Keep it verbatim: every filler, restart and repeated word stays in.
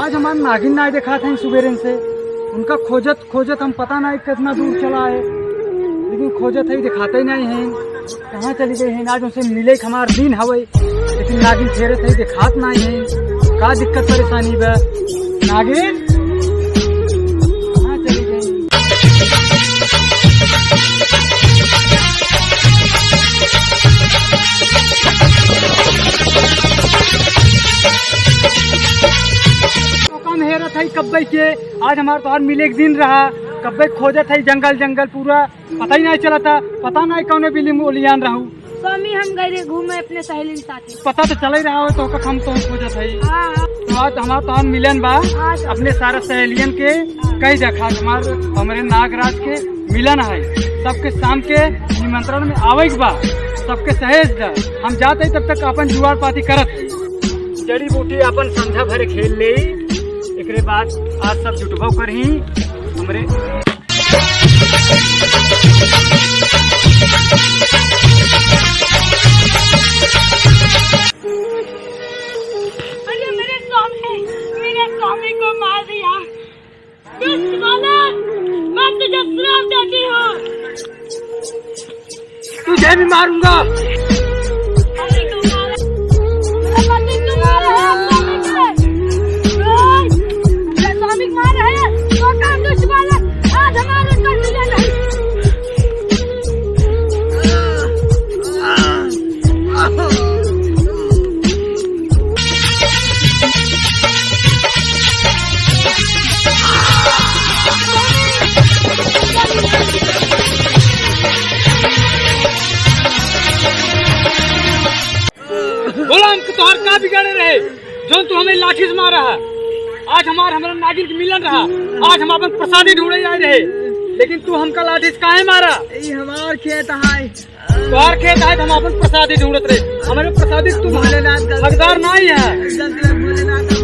आज हमार नागिन नाहीं देखात हैं सुबेरे से। उनका खोजत खोजत हम पता नाहीं कितना दूर चला आए, लेकिन खोजत है, देखाते ही नाहीं हैं। कहाँ चली गई हैं? आज उनसे मिले के हमार दिन हवे, लेकिन नागिन फेरत है, देखात नाहीं हैं। का दिक्कत परेशानी बा? नागिन कहाँ चली गई? तो कम हेरत है कब्बे के, आज हमार तोहार मिले के दिन रहा, कब्बे खोजत है जंगल जंगल पूरा, पता ही नाहीं चलता, पता नाहीं कौने बिली में ओलियान रहू। स्वामी, हम गए रहे घूमे अपने सहेली के साथे। पता तो चल ही रहा हो तो का हम तो खोजत है। हाँ, हाँ। तो आज हमार तोहार मिलन बा, हाँ, सर। अपने सारा सहेलियन के हाँ। कही देखा, हमार, हमरे नागराज के मिलन है, सबके शाम के निमंत्रण में आवे के बा, सबके सहेज द। हम जाते तब तक अपन जुआर पाती करत है। जड़ी बूटी अपन संझा भरे खेल ले, एकरे बाद आज सब जुटबो करही हमरे। अरे मेरे स्वामी, मेरे स्वामी को मार दिया। दुष्ट बालक, मैं तुझे श्राप देती हूँ। तुझे भी मारूंगा। अरे तू मारा, अरे तू मारा है स्वामी के। ओए, ये स्वामी के मारा है, तो का दुष्ट बालक, आज हमारे कर दिया नहीं। बोला, हम तोहार का बिगाड़े रहे, जौन तू हमें लाठी से मारा है? आज हमार, हमरा नागिन के मिलन रहा, आज हम अपन प्रसादी ढूंढे आए रहे, लेकिन तू हमका लाठी से काहे मारा? ई हमार खेत है। तोहार खेत है, हम अपन प्रसादी ढूंढत रहे, हमारे प्रसादी तू भोलेनाथ का हकदार नाहीं है। गलती है, भोलेनाथ का